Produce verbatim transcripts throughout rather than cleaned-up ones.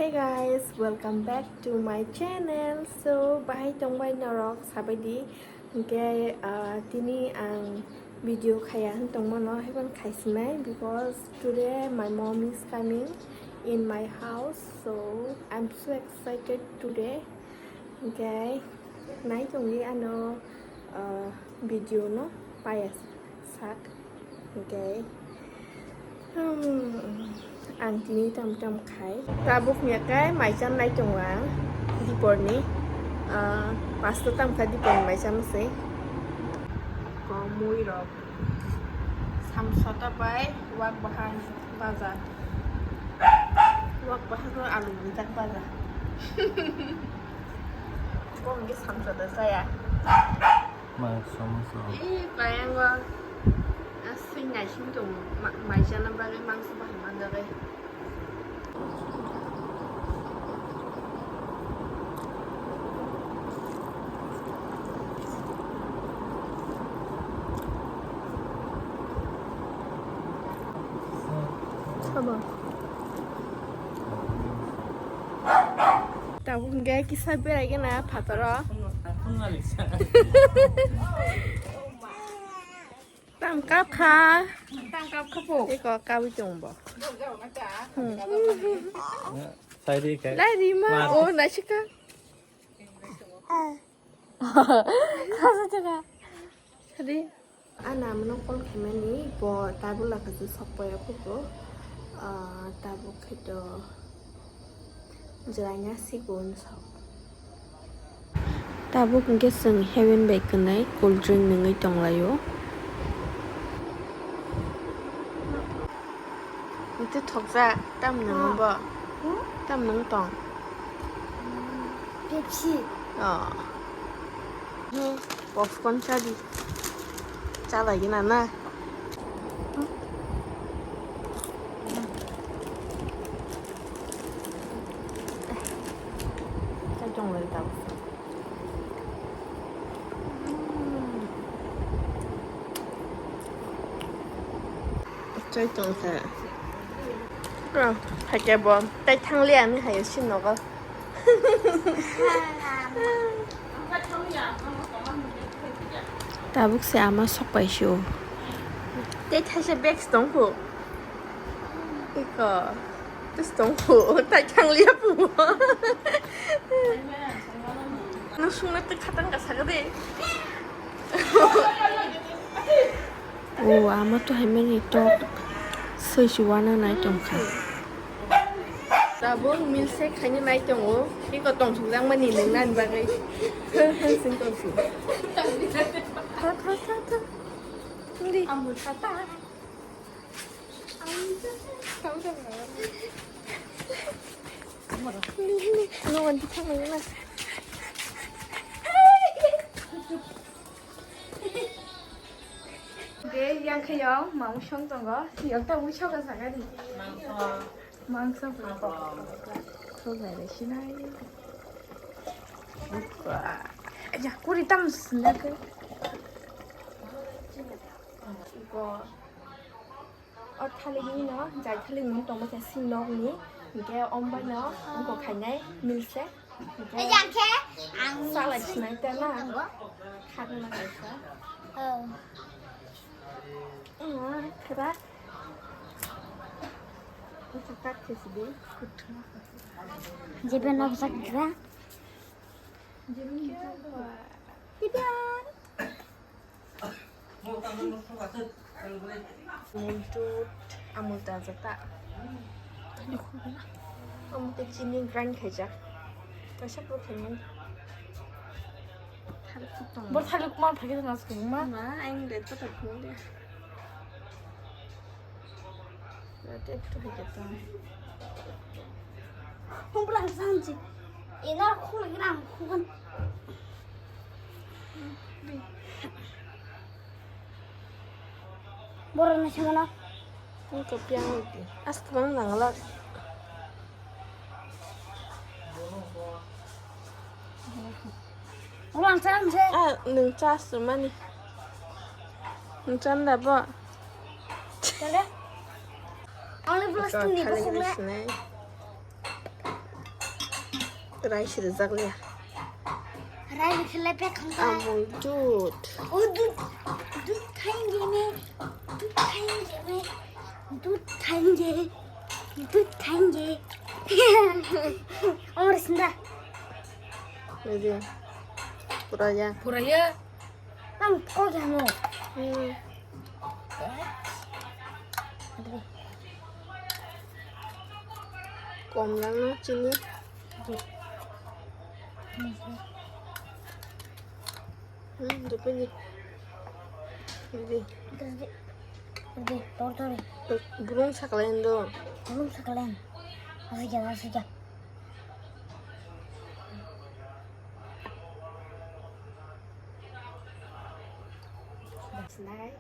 Hey guys, welcome back to my channel. So, bahai tongbai norok sabaidi. Hingke, ah, tini ang video khaya hin tongmano, haiban khaisinai, because today my mom is coming in my house. So, I'm so excited today. Hingke, nai tongdi ano, ah, video no payas sak. Okay. Hmm, ang tini tam tam khai. Tabuk ni kai mai chan nai tongo ang. Dipor ni, ah, pasta tam kha dipor ni mai chan se. Ko mui rok. Samsota bai wak bahan baja. Wak bahan ro alu bujak baja. Ko ngi samsota saya. Mangso, mangso. Ih, bayang o. Asing naising tong. Ma-, maisana bagwi mangso bahai manjagwi. Sabo. Tabuk hingke kisa berai gana phataro. Tam kap kha. Tam kap kha po. Eko kabui tong bo. Hmm. Sairi kai. Lai rima. Mar. O naisika. Khasa jaga. Sadi. Ana mano call khaimani bo tabuk laka se sokpaya kugo. Ah, tabuk khaito jwraina sigun sok. Tabuk hingke chwng heaven bai kwnai cool drink nungwi tonglaio. Ito thokjak tam nung bo. Hmm? Tam nung tong. Pepsi. Oh. Popcorn chadi. Chalai gina na. Chai tong lai tau. Chai tong sa. Ro, hai ke bo. Tai thang liya ni hai sin nogo. Tabuk se ama sok pai sio. Tei thaisa bag se tong phu. Iko. Tes tong phu. Tai thang liya phu. Nung sungna tei khatang ka saka de. O ama to hai mani tok soi si wana nai tong kha. Tabuk milse khaini nai tongo. Iko tong suk jang mani nung nani bagwi. Sing tong suk. Tha, tha, tha, tha. Hindi. Hindi, hindi. No, hindi ka mani na. Ge, yang khe yang, mangso tongo, yang ta mui soka saka di. Mangso. Mangso. Sok lai lai sinai. Buka. Ya, kuri tam sinai ke. Iko. O thalik ni no, jai thalik mun tongma khe si nok ni, hingke om bai no, wngkok khainai milse. Hingke salai sinai ta na, khakna kaisa. Ah, khera. Wngkha kak khe si di. Jebe nok jak gra. Jebe nok jak gra. Tidak. Amul dud, amul taja ta. Amul ke chini grind khaijak. Kaisa pura khaimani. Bor thalik man phagi thang as ma. Ma, ang le to ta phung de. Ate to hike ta. Hum pura sanji. Ina khul gram khun. Borok ni sengmano. Ang kopi ang uti. As kwbang nanglak. Ulang sam se. Ah, nwng chas mani. Nwng chan da bo. Chale. Ang le plus tu ni ko khule. Sinai. Rice rijak le. Rice khe le pek kham kha. Amul dud. O dud, dud khainge me, dud khainge me, dud khainge, dud khainge. Amar sinda. Nidi. Pura ya. Pura ya. Ang kok ya mo. Hmm. Kom lang no chini. Hmm, dupin di. Di. Di, tor tor. Burung sakalen do. Burung sakalen. Asik ya, asik ya. That's nice.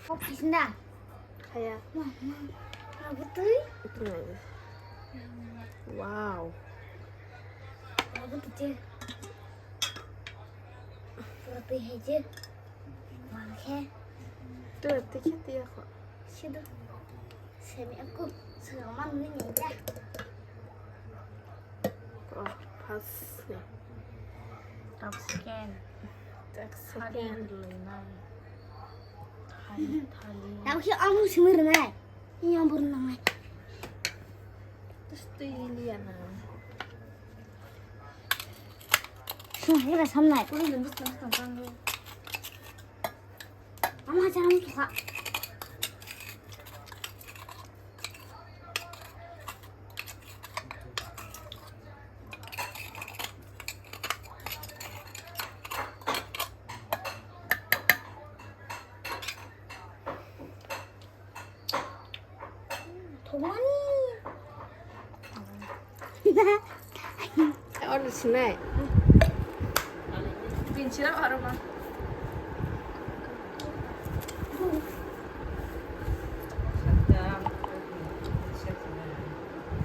Kok sisna. Kaya. Wah, wah. Wah, betul. Itu lagi. Wow. Wah, betul. Pura twi hai je. Wah, khe. Pura twi khe twi ako. Sido. Semi aku. Selamat ni ni ya. Oh, pas ni. Tough skin. Tough skin. Thali rwlainai. Thali, thali. Tamo khe ang simi rwnai. Ini yang burun nangnai. Terus tu ini dia na. Sini, ini samnai. Ini nembus nembus tangkang deh. Ama jangan suka. Thumani. Order sinai. Pinchira aroma.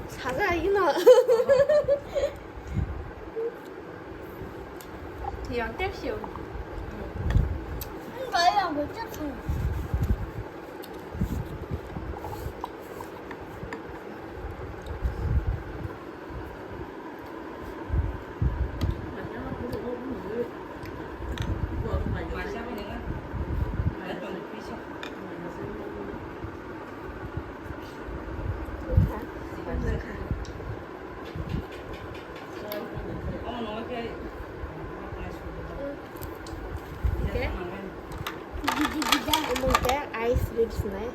Saja ino. Yang tepsio. Enggak, yang bocor. Omo khe ice cream sinai.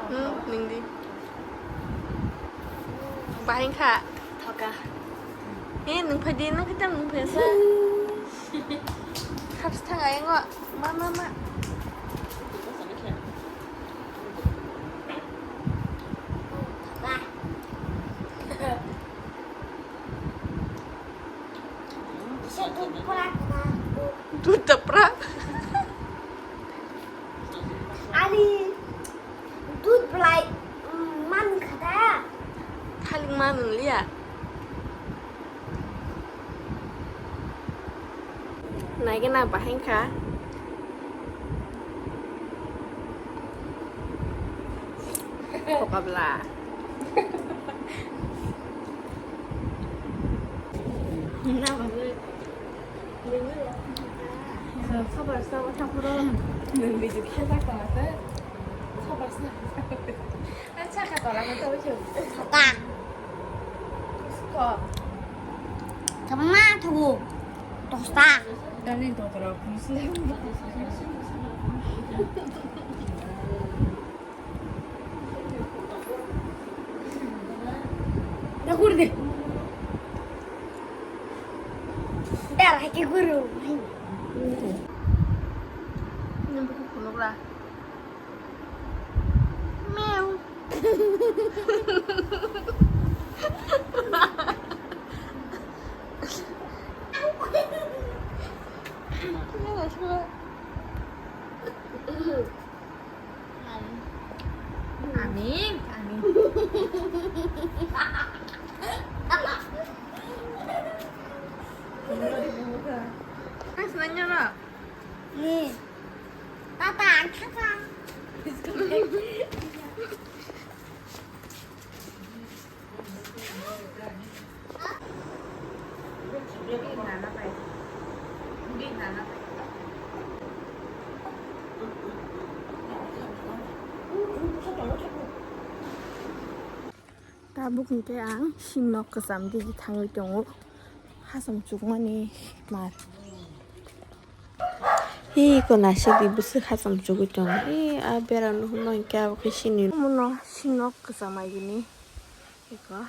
Hmm, ningdi. Bahai kha. Thoka. Eh, nung phai di, nung khitang nung phai sa. Khap thang ayang o. Ma, ma, ma. Dud dapra. Ani dud belai, mm, man kha da. Thaling man wng liya. Naigena bahai kha. Kokabla. Sabar sa wngkha phuru nwng video khe jak tong se. Sabar sa. Ang sakha tola khe tobwi se. Saka. Ko. Tama thubu. Tosta. Dani dodro. Dakur de. Dar hai ke guru. Ini buku kunuk lah. Meow. Ini lah semua. Amin. Amin. Amin. Ni. Papa, ang thaka. Tabuk hwnkhe ang sini nok kwcham digi thangwi tongo. Hacham chukmani mar. Iko naisik di bwswk hacham chugwi tongo. E, a bera nuhurma hwnkhe abo khe sini. Omono sini nok kwcham aigini. Iko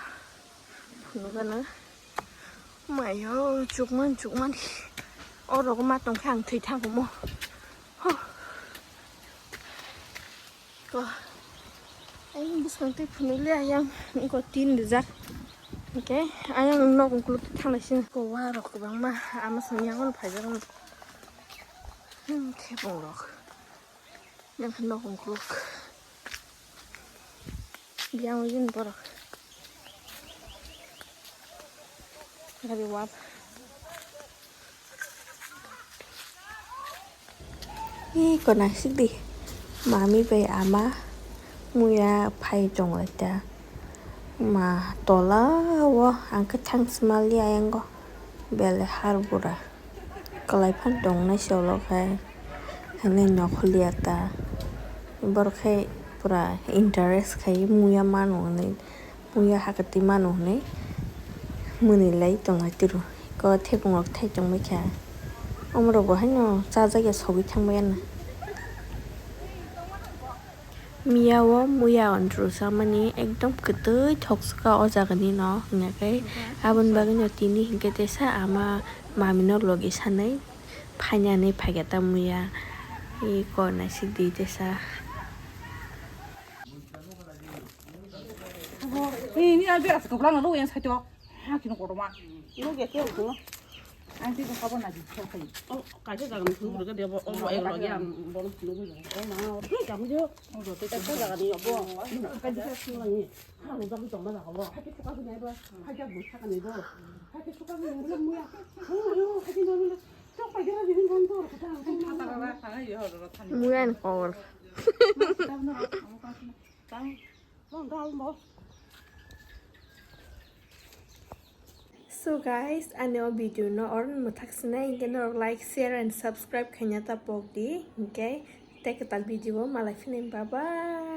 phunukgano. Mayo, chukman, chukmani. O rogo ma tongkhe ang thwi thangomo. Huh. Ko. Ayang bwskang tei phunukle ayang ko tin rijak. Hwnkhe ayang nok ukuluk thanglai sini. Ko wa rok kwbangma ama song yango phaijak. Hmm, khebong rok. Yang nok ukuluk. Yang ujin borok. Gari wap. Ih, ko naisik di. Mami bai ama muya phai tong lai ta. Ma tola o ang khe thang sima li ayang go. Bele har bura. Kalai phan tong nai se ulo khai. Hwnwi nokhorliya ta. Borok khai pura interest khai muya mano hwnwi. Muya hakati mano hwnwi mwnwi lai tong lai tiro. Ko thebong rok thai tong bai kha. Omo rok bo haino chajak ya sogwi thang bai ya na. Miya o muya on rwsa mani ekdom kwtwi thok swkha o jaga ni no hwnkhe aboni bagwi no tini hwnkhe tesa ama mami no logi sanai phainani phaikhe ta muya i kor naisik di tesa. Ni, ni, a bera se kopla na lo yang sai to. Ha, kino kotorma. Lo ge ke ko. Ang ti ko khabo na di, ko khai. O, kaisa jaga ni phuru ga de bo, o, o, ek lagi ang bo phuru ga. O ma, o, ke jamu jo. O, te kaisa jaga ni bo. Ka di ka sung lang ni. Ha, lo jamu tong ba la ko. Ha, ke suka ni bo. Ha, ke bu sa ka ni bo. Ha, ke suka ni bo, muya. O, yo, ha, ke no, no. Chok pa ge ra di, kan to, ka ta. Muya ni kor. So guys, ani o video no oron mwthak sinai, hinkhe norok like, share and subscribe khaina ta pok di, hinkhe tei kwtal video o malai phini, bye bye.